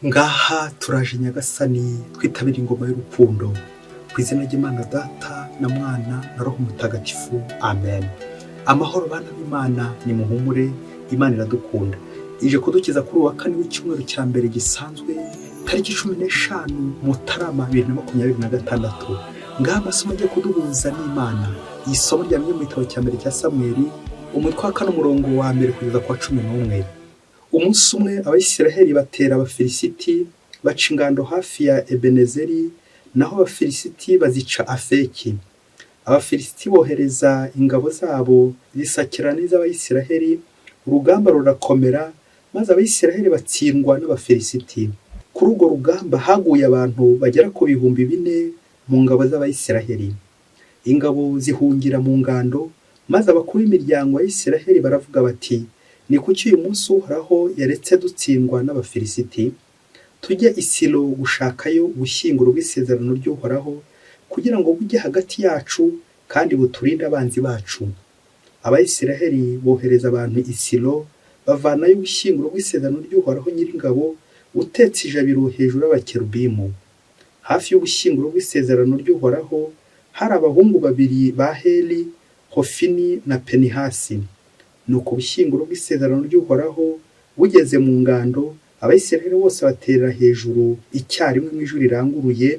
Ngaha turaje Nyagasani, twitabira ingoma y'urukundo. Ku izina ry'Imana Data na Mwana na Roho Mutagatifu, amen. Amahoro bana b'Imana, nimuhumure, Imana iradukunda. Ije kudukiza kuri uwa kane w'icyumweru cya mbere gisanzwe, tariki 15 Mutarama 2026. Ngaha amasomo agiye kuduhuza n'Imana. Iyi somo ryamenye mu gitabo cya mbere cya Samweli, umutwe wa kane, umurongo wa mbere kugeza ku wa 11. Umunsi umwe Abayisiraheli batera Abafilisiti, baca ingando hafi ya Ebenezeri, naho Abafilisiti bazica Afeki. Abafilisiti bohereza ingabo zabo zisakirana n'iz'Abayisiraheli, urugamba rurakomera, maze Abayisiraheli batsindwa n'Abafilisiti. Kuri urwo rugamba haguye abantu bagera ku 4000 mu ngabo z'Abayisiraheli. Ingabo zihungira mu ngando, maze abakuru b'imiryango ya Isiraheli baravuga bati: "Ni kuki uyu munsi Uhoraho yaretse dutsindwa n'Abafilisiti? Tujye i Silo gushakayo ubushyinguro bw'isezerano ry'Uhoraho, kugira ngo bujye hagati yacu kandi buturinde abanzi bacu." Abayisiraheli bohereza abantu i Silo, bavanayo ubushyinguro bw'isezerano ry'Uhoraho Nyiringabo, utetse ijabiro hejuru y'abakerubimu. Hafi y'ubushyinguro bw'isezerano ry'Uhoraho hari abahungu babiri ba Heli, Hofini na Penihasi. Nuko ubushyinguro bw'isezerano ry'Uhoraho bugeze mu ngando, Abayisiraheli bose baterera hejuru icyarimwe mu ijwi riranguruye,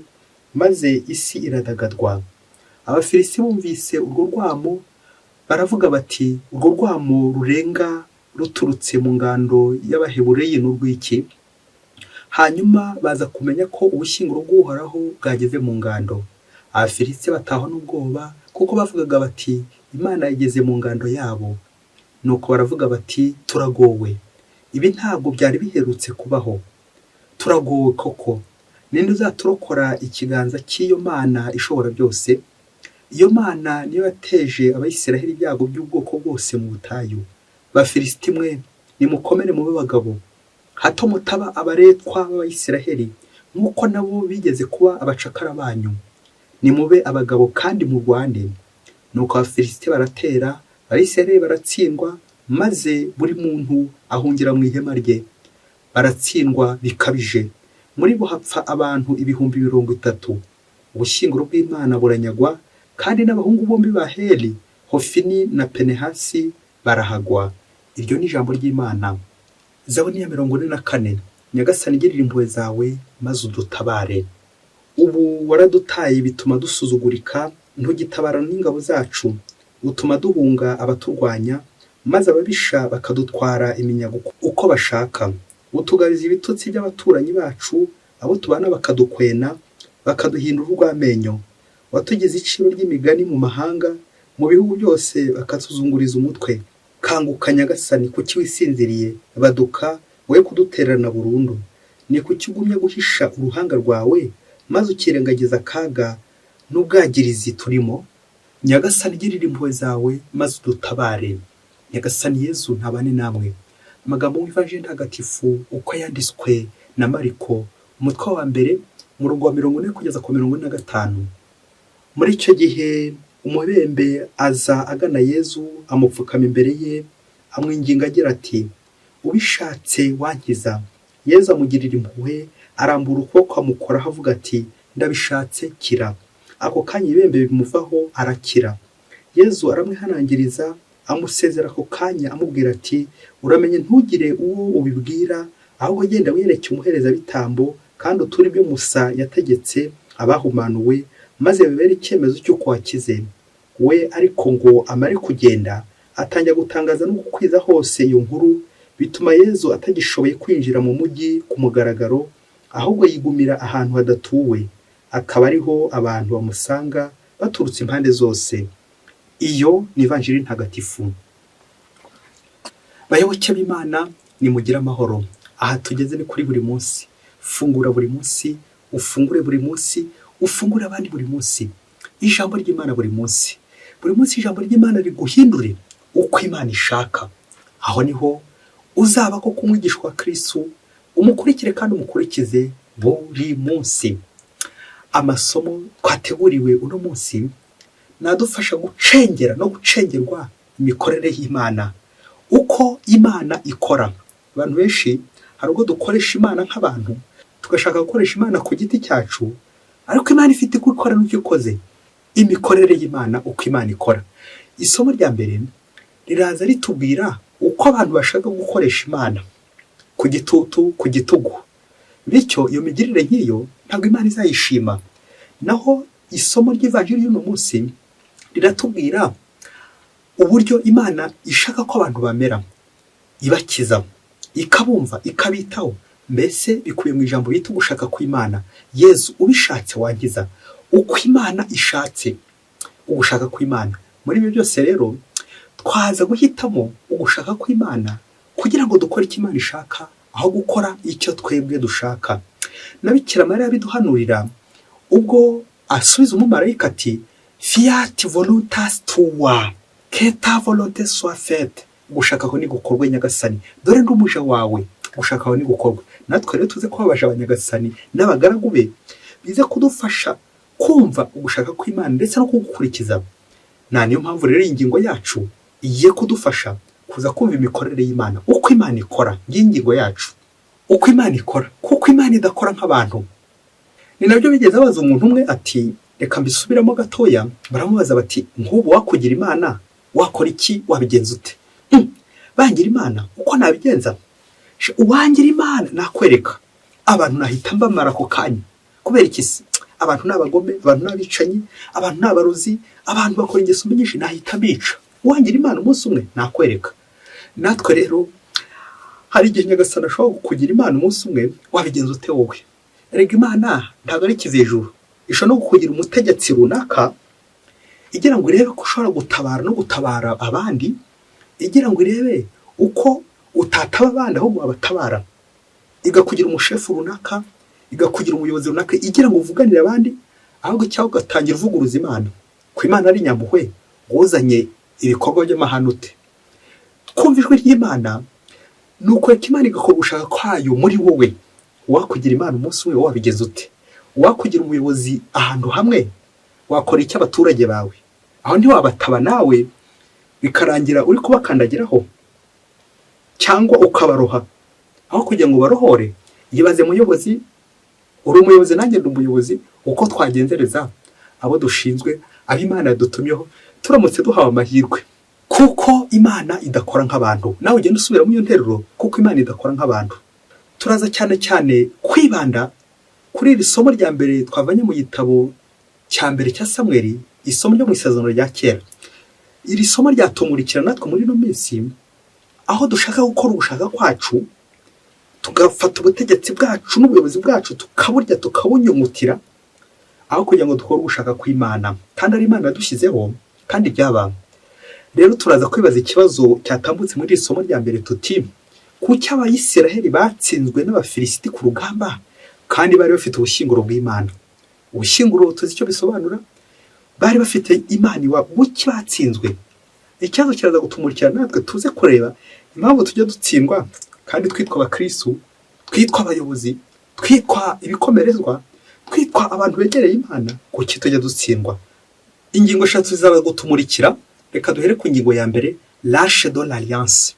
maze isi iradagadwa. Abafilisiti bumvise urwo rwamo baravuga bati: "Urwo rwamo rurenga ruturutse mu ngando y'Abahebureyi ni urw'iki?" Hanyuma baza kumenya ko ubushyinguro bw'Uhoraho bwageze mu ngando. Abafilisiti batahwa n'ubwoba, kuko bavugaga bati: "Imana yageze mu ngando yabo." Nuko baravuga bati: "Turagowe, ibi ntabwo byari biherutse kubaho. Turagowe koko! Ninde uzaturokora ikiganza cy'iyo Mana ishobora byose? Iyo Mana niyo yateje Abayisiraheli ibyago by'ubwoko bwose mu butayu. Bafilisiti mwe, nimukomere mube abagabo, hato mutaba abaretwa b'Abayisiraheli nk'uko nabo bigeze kuba abacakara banyu. Nimube abagabo kandi murwane." Nuko Abafilisiti baratera, Abayisiraheli baratsindwa, maze buri muntu ahungira mu ihema rye. Baratsindwa bikabije, muri bo hapfa abantu 30,000. Ubushyinguro bw'Imana buranyagwa, kandi n'abahungu bombi ba Heli, Hofini na Penehasi, barahagwa. Iryo ni ijambo ry'Imana. Zaburi ya 44. Nyagasani, girira impuhwe zawe maze udutabare. Ubu waradutaye bituma dusuzugurika, ntugitabarana n'ingabo zacu. Utuma duhunga abaturwanya, maze ababisha bakadutwara iminyago uko bashaka. Utugabiza ibitutsi by'abaturanyi bacu, abo tubana bakadukwena, bakaduhindura urw'amenyo. Watugize iciro ry'imigani mu mahanga, mu bihugu byose bakatuzunguriza umutwe. Kanguka Nyagasani, kuki wisinziriye? Baduka, woye kudutererana burundu. Ni kuki ugumya guhisha uruhanga rwawe, maze ukirengagiza akaga n'ubwagirizi turimo? Nyagasani, girira impuhwe zawe maze udutabare. Nyagasani Yezu ntabane namwe. Amagambo mu Ivanjiri ntagatifu uko yanditswe na Mariko, umutwe wa mbere, umurongo wa 40 kugeza ku 45. Muri icyo gihe umubembe aza agana Yezu, amupfukama imbere ye, amwinginga agira ati: "Ubishatse wankiza." Yezu amugirira impuhwe, arambura ukuboko amukoraho, avuga ati: "Ndabishatse, kira." Ako kanya ibibembe bimuvaho, arakira. Yezu aramwihanangiriza, amusezera ako kanya, amubwira ati: "Uramenye ntugire uwo ubibwira, ahubwo genda wiyereke umuherezabitambo kandi uture ibyo Musa yategetse abahumanuwe, maze bibere icyemezo cy'uko wakize." We ariko ngo amare kugenda, atangira gutangaza no gukwiza hose iyo nkuru, bituma Yezu atagishoboye kwinjira mu mujyi ku mugaragaro, ahubwo yigumira ahantu hadatuwe, akaba ariho abantu bamusanga baturutse impande zose. Iyo ni Ivanjiri ntagatifu. Bayoboke b'Imana, nimugire amahoro. Aha tugeze ni kuri buri munsi. Fungura buri munsi, ufungure buri munsi, ufungure abandi buri munsi. Ijambo ry'Imana buri munsi. Buri munsi ijambo ry'Imana riguhindure uko Imana ishaka. Aho niho uzaba koko umwigishwa wa Kristu, umukurikire kandi umukurikize buri munsi. Amasomo twateguriwe uno munsi nadufasha gucengera no gucengerwa imikorere y'Imana, uko Imana ikora. Abantu benshi hari ubwo dukoresha Imana nk'abantu. Tugashaka gukoresha Imana ku giti cyacu, ariko Imana ifite uko ikora n'icyo ikoze. Imikorere y'Imana, uko Imana ikora. Isomo rya mbere riraza ritubwira uko abantu bashaka gukoresha Imana ku gitutu, ku gitugu. Bityo iyo migirire nk'iyo ntabwo Imana izayishima. Naho isomo ry'ivanjiri y'uno munsi riratubwira uburyo Imana ishaka ko abantu bamera, ibakiza, ikabumva, ikabitaho. Mbese bikubiye mu ijambo bita ugushaka kw'Imana. Yezu, ubishatse wankiza. Uko Imana ishatse, ugushaka kw'Imana. Muri ibyo byose rero twaza guhitamo ugushaka kw'Imana kugira ngo dukore icyo Imana ishaka aho gukora icyo twebwe dushaka. Na Bikira Mariya biduhanurira ubwo asubiza umumarayika ati: "Fiat voluntas tua, que ta volonté soit faite." Gushaka ko nigukorwe, Nyagasani, dore ndi umuja wawe, gushaka kwawe nigukorwe. Natwe rero tuze kubabaje abanyagasani n'abagaragu be, bize kudufasha kumva ugushaka kw'Imana ndetse no kugukurikiza. Nta niyo mpamvu rero iyi ngingo yacu igiye kudufasha kuza kumva imikorere y'Imana, uko Imana ikora. Ngiyi ngingo yacu, uko Imana ikora, kuko Imana idakora nk'abantu. Ni nabyo bigeze babaza umuntu umwe ati, reka mbisubiremo gatoya, baramubaza bati: "Nk'ubu wakugira Imana wakora iki, wabigenza ute?" "Bangira Imana, uko nabigenza? Uwangira Imana nakwereka abantu, nahita mbamara ako kanya. Kubera iki se? Abantu ni abagome, abantu ni abicanyi, abantu ni abarozi, abantu bakora ingeso mbi nyinshi, nahita mbica. Uwangira Imana umunsi umwe nakwereka." Natwe rero hari igihe Nyagasani ashobora kukugira Imana umunsi umwe, wabigenza ute wowe? Erega Imana ntabwo ari ikizejuru. Ishobora no kukugira umutegetsi runaka igira ngo irebe ko ushobora gutabara no gutabara abandi, igira ngo irebe uko utataba abandi ahubwo wabatabara. Igakugira umushefu runaka, igakugira umuyobozi runaka, igira ngo uvuganire abandi, ahubwo cyangwa ugatangira uvuguruza Imana, ko Imana ari nyampuhwe, wuzanye ibikorwa by'amahano ute? Kumva ijwi ry'Imana ni ukureka Imana igakora ugushaka kwayo muri wowe. Wakugira Imana umunsi umwe wabigenza ute? Wakugira umuyobozi ahantu hamwe wakora icyo abaturage bawe? Aho ntiwabataba nawe bikarangira uri kubakandagiraho, cyangwa ukabaroha aho kugira ngo barohore? Yibaze muyobozi, uri umuyobozi, nanjye ndi umuyobozi, uko twagenzereza abo dushinzwe, abo Imana yadutumyeho, turamutse duhawe amahirwe. Kuko Imana idakora nk'abantu. Nawe ugenda usubiramo iyo nteruro, kuko Imana idakora nk'abantu. Turaza cyane cyane kwibanda kuri iri somo rya mbere twavanye mu gitabo cya mbere cya Samweri, isomo ryo mu Isezerano rya Kera. Iri somo ryatumurikira natwe muri ino minsi aho dushaka gukora ugushaka kwacu, tugafata ubutegetsi bwacu n'ubuyobozi bwacu, tukaburya, tukabunyungutira, aho kugira ngo dukore ugushaka kw'Imana, kandi ari Imana yadushyizeho. Kandi byaba rero turaza kwibaza ikibazo cyatambutse muri iri somo rya mbere tuti: kuki Abayisiraheli batsinzwe n'Abafilisiti ku rugamba kandi bari bafite ubushyinguro bw'Imana? Ubushyinguro tuzi icyo bisobanura, bari bafite Imana iwabo. Kuki batsinzwe? Ikibazo kiraza gutumurikira natwe, tuze kureba impamvu tujya dutsindwa kandi twitwa abakristu, twitwa abayobozi, twitwa ibikomerezwa, twitwa abantu begereye Imana. Kuki tujya dutsindwa? Ingingo eshatu zizaza gutumurikira. Reka duhere ku ngingo ya mbere, l'arche de l'alliance,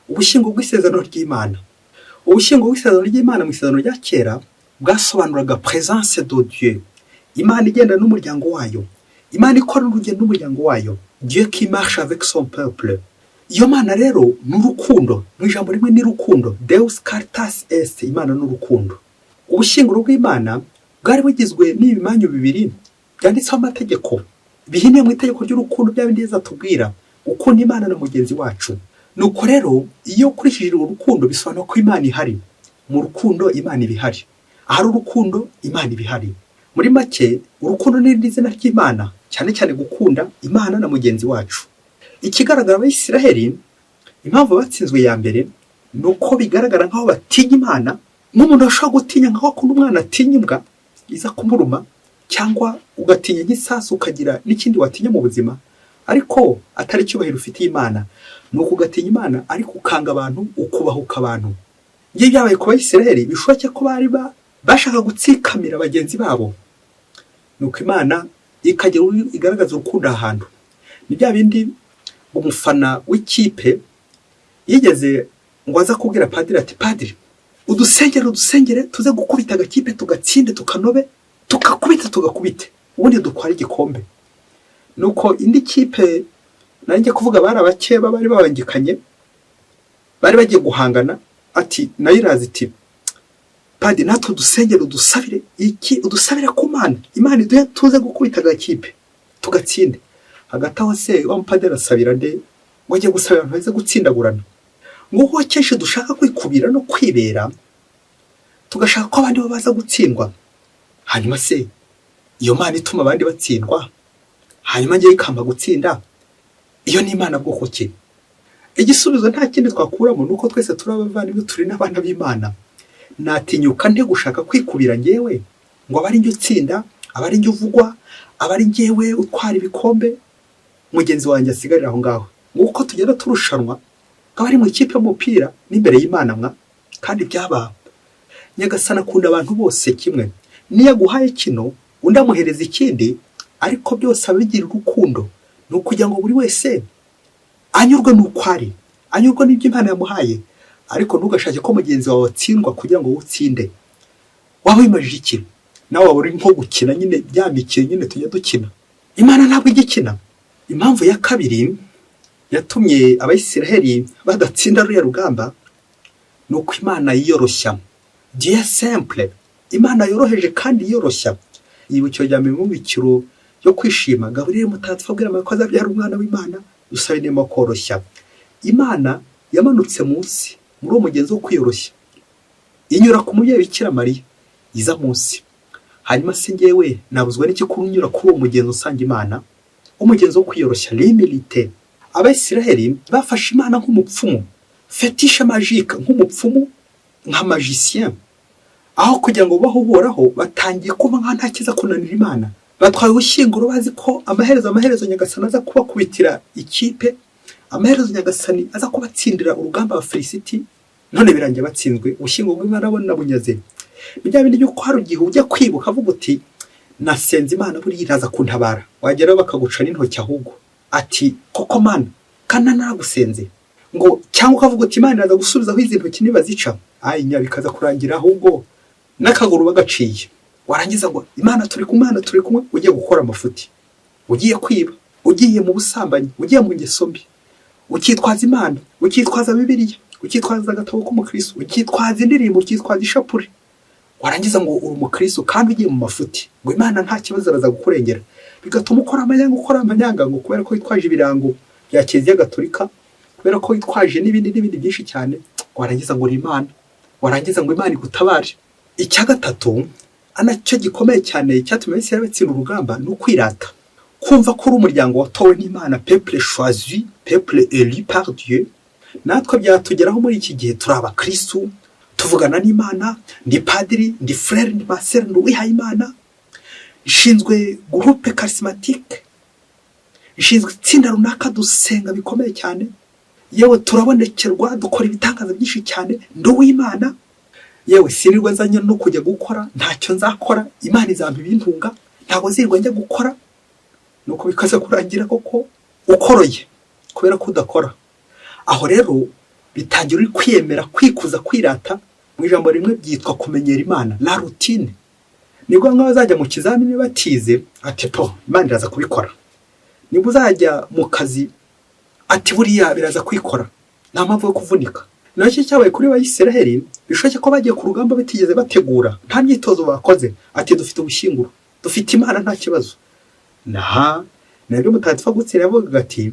ubushyingo bw'isezerano ry'Imana. Ubushyingo bw'isezerano ry'Imana mu Isezerano rya Kera bwasobanuraga présence de Dieu, Imana igenda n'umuryango wayo, Imana ikora urugendo n'umuryango wayo, Dieu qui marche avec son peuple. Iyo Mana rero ni urukundo, mu ijambo rimwe ni urukundo. Deus caritas est, Imana ni urukundo. Ubushyinguro bw'Imana bwari bugizwe n'ibimanyu bibiri byanditseho amategeko bihiniye mu itegeko ry'urukundo, bya bindi Yezu atubwira, gukunda Imana na mugenzi wacu. Nuko rero iyo ukurikije urwo rukundo, bisobanura ko Imana ihari. Mu rukundo Imana iba ihari, ahari urukundo Imana iba ihari. Muri make, urukundo ni irindi zina ry'Imana, cyane cyane gukunda Imana na mugenzi wacu. Ikigaragara, Abayisiraheli impamvu batsinzwe ya mbere ni uko bigaragara nk'aho batinya Imana, nk'umuntu ashobora gutinya, nk'aho akunda umwana atinya imbwa iza kumuruma, cyangwa ugatinya nk'isasu, ukagira n'ikindi watinya mu buzima, ariko atari icyubahiro ufitiye Imana. Ni uko ugatinya Imana ariko ukanga abantu, ukubahuka abantu. Ngiye byabaye ku Bayisiraheli, bishoboke ko bari bashaka gutsikamira bagenzi babo, nuko Imana ikagira igaragaza urukundo aha hantu. Ni bya bindi umufana w'ikipe yigeze ngo aza kubwira padiri ati: "Padiri, Udusengere, udusengere tuze gukubita agakipe tugatsinde, tukanobe, tukakubita, tugakubite, ubundi dutware igikombe." Nuko indi kipe nanjye kuvuga bari abakeba bari babangikanye, bari bagiye guhangana, ati nayo iraza iti: "Padi, natwe udusengere, udusabire iki, udusabire ku Mana, Imana iduhe tuze gukubita agakipe tugatsinde." Hagati aho se wa mupadiri arasabira nde ngo ajye gusabira abantu baze gutsindagurana? Ngo kenshi dushaka kwikubira no kwibera, tugashaka ko abandi bo baza gutsindwa. Hanyuma se iyo Mana ituma abandi batsindwa, hanyuma njyewe ikampa gutsinda, iyo ni Imana bwoko ki? Igisubizo nta kindi twakuramo, ni uko twese turi abavandimwe, turi n'abana b'Imana. Natinyuka nte gushaka kwikubira ngewe ngo abe ari njye utsinda, abe ari njye uvugwa, abe ari njyewe utwara ibikombe, mugenzi wanjye asigarira aho ngaho? Nguko tugenda turushanwa nk'abari mu ikipe y'umupira n'imbere y'Imana mwa. Kandi byaba Nyagasani akunda abantu bose kimwe. Niyo aguhaye kino, undi amuhereza ikindi, ariko byose abigira urukundo. Ni ukugira ngo buri wese anyurwe n'uko ari, anyurwe n'ibyo Imana yamuhaye. Ariko ntugashake ko mugenzi wawe atsindwa kugira ngo wowe utsinde. Waba wimajije iki? Nawe waba uri nko gukina nyine bya mikino nyine tujya dukina. Imana ntabwo ijya ikina. Impamvu ya kabiri yatumye Abayisiraheli badatsinda ruriya rugamba ni uko Imana yiyoroshya. Dieu simple, Imana yoroheje kandi yiyoroshya. Yibukiro rya mbere mu bikiro yo kwishima, Gaburiyeli mutagatifu abwira Mariya ko azabyara umwana w'Imana. Dusabe inema koroshya. Imana yamanutse munsi muri uwo mugenzi wo kwiyoroshya, inyura ku mubyeyi Bikira Mariya, iza munsi. Hanyuma se ngewe nabuzwa n'iki kunyura kuri uwo mugenzi usanga Imana, umugenzi wo kwiyoroshya, l'humilité? Abayisiraheli bafashe Imana nk'umupfumu, fétiche magique, nk'umupfumu, nka magicien. Aho kugira ngo baho Uhoraho, batangiye kuba nka nta kiza kunanira Imana. Batwaye ubushyinguro bazi ko amaherezo Nyagasani aza kubakubitira ikipe, amaherezo Nyagasani aza kubatsindira urugamba Abafilisiti. None birangiye batsinzwe, ubushyinguro bw'Imana bo bunyaze. Ni bya bindi by'uko hari igihe ujya kwibuka avuga uti: "Nasenze Imana, buriya iraza kuntabara." Wageraho bakaguca n'intoki ahubwo, ati: "Koko Mana, kandi naragusenze." Ngo cyangwa ukavuga uti: "Imana iraza gusubizaho izi ntoki nibazica." Ayinya, bikaza kurangira ahubwo n'akaguru bagaciye. Warangiza ngo: "Imana turi kumwe, Imana turi kumwe," ugiye gukora amafuti, ugiye kwiba, ugiye mu busambanyi, ugiye mu ngeso mbi, ukitwaza Imana, ukitwaza Bibiliya, ukitwaza agatabo k'umukristo, ukitwaza indirimbo, ukitwaza ishapure. Warangiza ngo uri umukristo kandi ugiye mu mafuti, ngo Imana nta kibazo, araza kukurengera. Bigatuma ukora amanyanga, ukora amanyanga ngo kubera ko witwaje ibirango bya Kiliziya Gatolika, kubera ko witwaje n'ibindi n'ibindi byinshi cyane. Warangiza ngo uri Imana, warangiza ngo Imana igutabare. Icya gatatu anacyo gikomeye cyane cyatumye Abisirayeli batsinda urugamba ni ukwirata, kumva ko uri umuryango watowe n'Imana, peuple choisi, peuple élu par Dieu. Natwe byatugeraho muri iki gihe. Turi abakristu, tuvugana n'Imana, ndi padiri, ndi frère, ndi ma sœur, ndi uwihaye Imana, nshinzwe groupe charismatique, nshinzwe itsinda runaka, dusenga bikomeye cyane, yewe turabonekerwa, dukora ibitangaza byinshi cyane, ndi uw'Imana, yewe sinirwa nzanye no kujya gukora, ntacyo nzakora, Imana izampa ibintunga, ntabwo nzirwa njya gukora. Nuko bikaza kurangira koko ukoroye kubera ko udakora. Aho rero bitangira uri kwiyemera, kwikuza, kwirata. Mu ijambo rimwe byitwa kumenyera Imana, la routine. Nibwo bamwe bazajya mu kizamini batize, ati: "Po, Imana iraza kubikora." Nibwo uzajya mu kazi, ati: "Buriya biraza kwikora, nta mpamvu yo kuvunika." Nacyo cyabaye kuri Bayisiraheli. Bishoboke ko bagiye ku rugamba batigeze bategura, nta myitozo bakoze, ati: "Dufite ubushyinguro, dufite Imana, nta kibazo." Naha nabyo mutagatifu Agusitini yavugaga ati: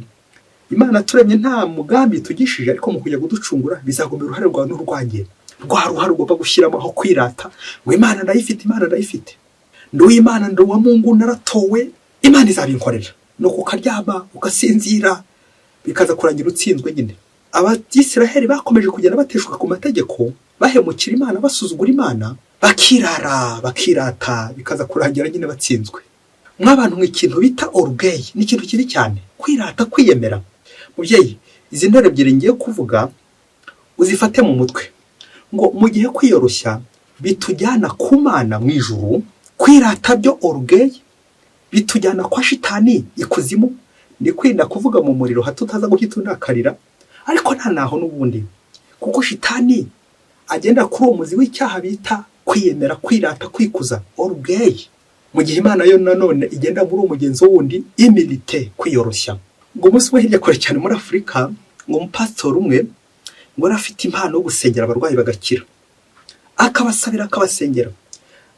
"Imana turemye nta mugambi tugishije, ariko mu kujya kuducungura bizagomba uruhare rwawe n'urwanjye." Rwa ruhare ugomba gushyiramo, aho kwirata ngo: "Imana ndayifite, Imana ndayifite, ndi uw'Imana, ndi uwa Mungu, naratowe, Imana izabinkorera." Nuko ukaryama ugasinzira, bikaza kurangira utsinzwe nyine. Abayisiraheli bakomeje kugenda bateshuka ku mategeko, bahemukira Imana, basuzugura Imana, bakirara, bakirata, bikaza kurangira nyine batsinzwe. Mw'abantu mu ikintu bita orgueil ni ikintu kibi cyane, kwirata, kwiyemera. Mubyeyi, izi ntero ebyiri ngiye kuvuga uzifate mu mutwe, ngo mu gihe kwiyoroshya bitujyana ku Mana mu ijuru, kwirata byo, orgueil, bitujyana kwa shitani ikuzimu. Ni kwirinda kuvuga mu muriro hato utaza guhita unakarira, ariko nta naho n'ubundi, kuko shitani Agenda kuri uwo muzi w'icyaha bita kwiyemera, kwirata, kwikuza, orgueil, mu gihe Imana yo nanone igenda muri uwo mugenzo wundi, humilité, kwiyoroshya. Ngo umunsi umwe hirya kure cyane muri Afurika, ngo umupasitori umwe ngo yari afite impano yo gusengera abarwayi bagakira, akabasabira, akabasengera,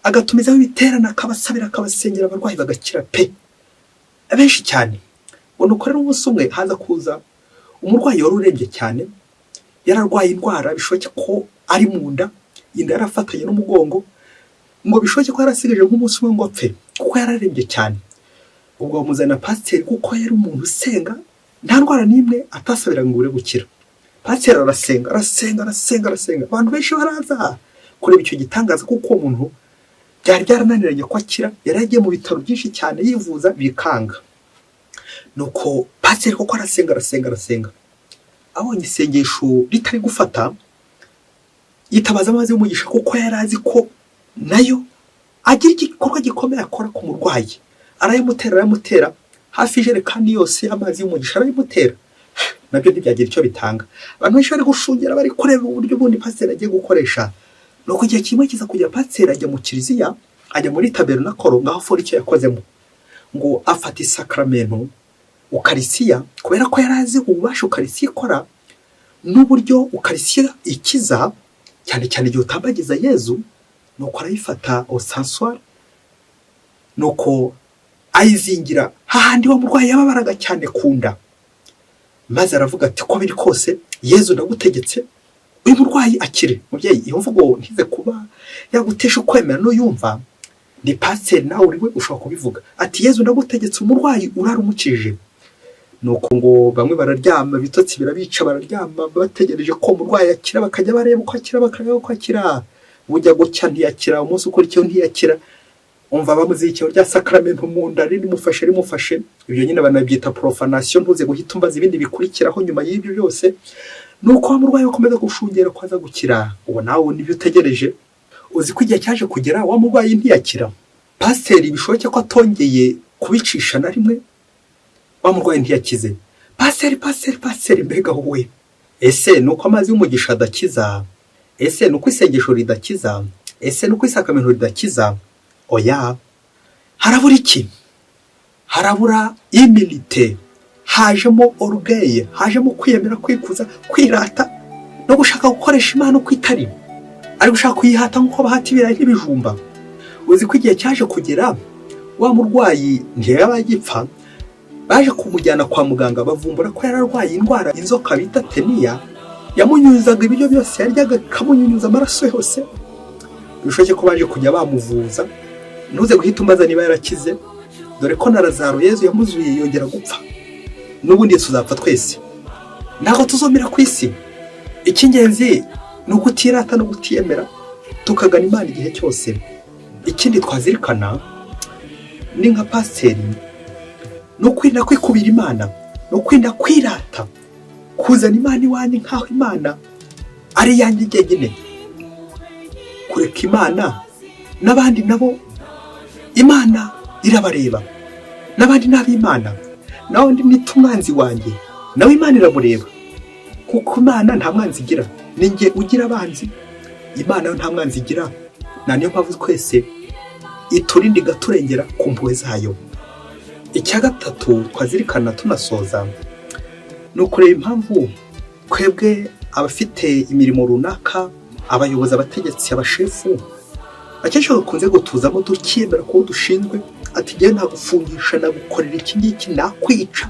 agatumizaho ibiterane, akabasabira, akabasengera, abarwayi bagakira pe, benshi cyane. Ngo nuko rero umunsi umwe haza kuza umurwayi wari urembye cyane, yararwaye indwara bishoboke ko ari mu nda, inda yarafatanye n'umugongo, ngo bishoboke ko yarasigaje nk'umunsi umwe ngo apfe kuko yararembye cyane. Ubwo bamuzanira pasiteri kuko yari umuntu usenga, nta ndwara n'imwe atasabira ngo ibure gukira. Pasiteri arasenga, arasenga, arasenga, arasenga, abantu benshi baraza kureba icyo gitangaza kuko uwo muntu byari byarananiranye ko akira, yari yagiye mu bitaro byinshi cyane yivuza bikanga. Nuko pasiteri koko arasenga, arasenga, arasenga, abonye isengesho ritari gufata, yitabaza amazi y'umugisha kuko yari azi ko nayo agira igikorwa gikomeye akora ku murwayi. Arayamutera, arayamutera, hafi ijerekani yose amazi y'umugisha arayimutera, nabyo ntibyagira icyo bitanga. Abantu benshi bari gushungera, bari kureba uburyo bundi pasiteri agiye gukoresha. Nuko igihe kimwe kiza kugera, pasiteri ajya mu kiliziya, ajya muri tabernakoro, ngaho afora icyo yakozemo, ngo afata isakramento ukarisiya, kubera ko yari azi ububasha ukarisiya ikora n'uburyo ukarisiya ikiza, cyane cyane igihe utambagiza Yezu. Nuko arayifata, ostensoir, nuko ayizingira hahandi wa murwayi yababaraga cyane ku nda, maze aravuga ati: "Ko biri kose, Yezu, ndagutegetse, uyu murwayi akire." Mubyeyi, iyo mvugo ntize kuba yagutesha ukwemera n'uyumva ni pasiteri, nawe uri we ushobora kubivuga ati: "Yezu, ndagutegetse, umurwayi urara umukije." Nuko ngo bamwe bararyama, ibitotsi birabica, bararyama bategereje ko umurwayi akira, bakajya bareba uko akira, bakareba uko akira. Bujya gucya ntiyakira, umunsi ukurikiyeho ntiyakira. Umva, bamuzikiyeho rya sakramento mu nda rimufashe, rimufashe. Ibyo nyine banabyita profanation, ntuze guhita umbaza ibindi bikurikiraho nyuma y'ibyo byose. Nuko wa murwayi bakomeza gushungera ko aza gukira, uwo nawe nibyo utegereje. Uzi ko igihe cyaje kugera wa murwayi ntiyakira? Pasiteri bishoboke ko atongeye kubicisha na rimwe, wa murwayi ntiyakize. Pasiteri, pasiteri, pasiteri, mbega wowe! Ese ni uko amazi y'umugisha adakiza? Ese ni uko isengesho ridakiza? Ese ni uko isakamento ridakiza? Oya. Harabura iki? Harabura humilité. Hajemo orgueil, hajemo kwiyemera, kwikuza, kwirata no gushaka gukoresha Imana uko itari, ari gushaka kuyihata nk'uko bahata ibirayi n'ibijumba. Uzi ko igihe cyaje kugera wa murwayi ntiyaba agipfa? Baje kumujyana kwa muganga, bavumbura ko yararwaye indwara inzoka bita teniya yamunyuzaga ibiryo byose yaryaga, ikamunyunyuza amaraso yose. Bishoboke ko baje kujya bamuvuza, ntuze guhita umbaza niba yarakize, dore ko na Lazaro Yezu yamuzuye yongera gupfa. N'ubundi tuzapfa twese, ntabwo tuzomera ku isi. Icy'ingenzi ni ukutirata no kutiyemera, tukagana Imana igihe cyose. Ikindi twazirikana ni nka pasiteri, ni ukwirinda kwikubira Imana, ni ukwirinda kwirata, kuzana Imana iwanjye nk'aho Imana ari iyanjye jyenyine, kureka Imana n'abandi nabo Imana irabareba, n'abandi ni ab'Imana, nawe undi nita umwanzi wanjye nawe Imana iramureba, kuko Imana nta mwanzi igira. Ni njye ugira abanzi, Imana yo nta mwanzi igira. Na niyo mpamvu twese iturinda, igaturengera ku mpuhwe zayo. Icya gatatu twazirikana tunasoza ni ukureba impamvu twebwe abafite imirimo runaka, abayobozi, abategetsi, abashefu, akenshi bakunze gutuzamo tukiyemera ko dushinzwe, ati: "Ngewe nagufungisha, nagukorera iki ngiki, nakwica,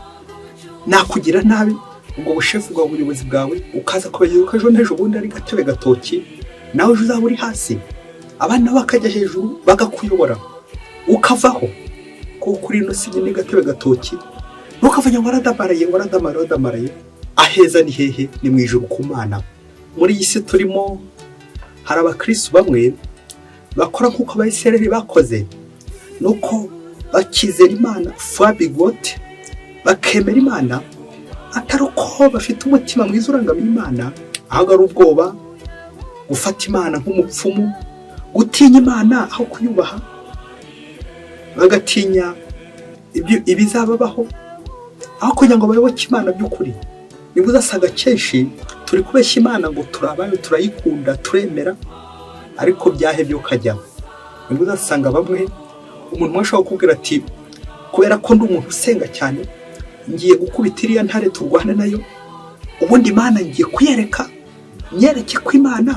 nakugira nabi." Ubwo bushefu bwawe, ubuyobozi bwawe, ukaza kubagira ko ejo n'ejo bundi ari gatebe gatoki, nawe ejo uzaba uri hasi, abandi nabo bakajya hejuru bagakuyobora, ukavaho, kuko kuri ino si nyine gatebe gatoki. Ntukavuge ngo waradamaraye, waradamaraye, waradamaraye. Aheza ni hehe? Ni mu ijuru ku Mana. Muri iyi si turimo hari abakirisitu bamwe bakora nk'uko Abayisiraheli bakoze, nuko bakizera Imana foi bigote, bakemera Imana atari uko bafite umutima mwiza urangamiye Imana, ahubwo ari ubwoba, gufata Imana nk'umupfumu, gutinya Imana aho kuyubaha, bagatinya ibizababaho aho kugira ngo bayoboke Imana by'ukuri. Nibwo uzasanga kenshi turi kubeshya Imana ngo turabayo, turayikunda, turemera, ariko byahebye ukajya. Nibwo uzasanga bamwe, umuntu umwe ashobora kukubwira ati: "Kubera ko ndi umuntu usenga cyane, ngiye gukubita iriya ntare turwane nayo, ubundi Imana ngiye kuyereka, nyereke ko Imana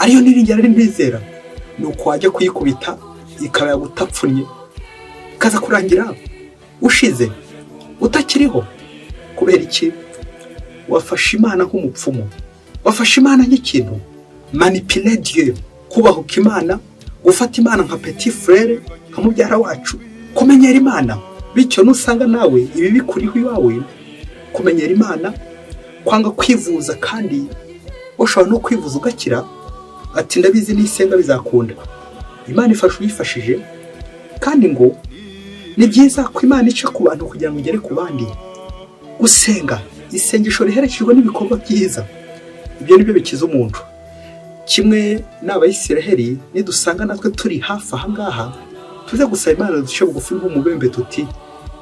ariyo niringira, ari ntizera." Ni uko wajya kuyikubita ikaba yagutapfunnye, ikaza kurangira ushize utakiriho. Kubera iki? Wafashe Imana nk'umupfumu, wafashe Imana nk'ikintu manipuler Dieu, kubahuka Imana, gufata Imana nka petit frère, nka mubyara wacu, kumenyera Imana. Bityo nusanga nawe ibi bikuriho iwawe, kumenyera Imana, kwanga kwivuza kandi ushobora no kwivuza ugakira, ati: "Ndabizi nisenga bizakunda." Imana ifasha uyifashije, kandi ngo ni byiza ko Imana ica ku bantu kugira ngo igere ku bandi. Gusenga isengesho riherekejwe n'ibikorwa byiza, ibyo ni byo bikiza umuntu. Kimwe n'Abayisiraheli, nidusanga natwe turi hafi aha ngaha, tuze gusaba Imana duce bugufi nk'umubembe tuti: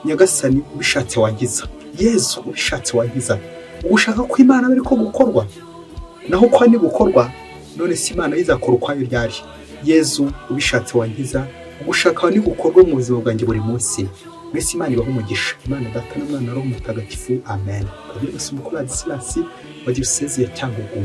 "Nyagasani, ubishatse wankiza. Yezu, ubishatse wankiza." Ugushaka ko Imana bari ko gukorwa, naho kwa ni gukorwa, none se Imana izakora ukwayo ryari? Yezu, ubishatse wankiza. Ugushaka ni gukorwa mu buzima bwanjye buri munsi. Mwese Imana ibahe umugisha. Imana Data na Mwana na Roho Mutagatifu, amen. Padiri Masumbuko Ladislas wa Diyosezi ya Cyangugu.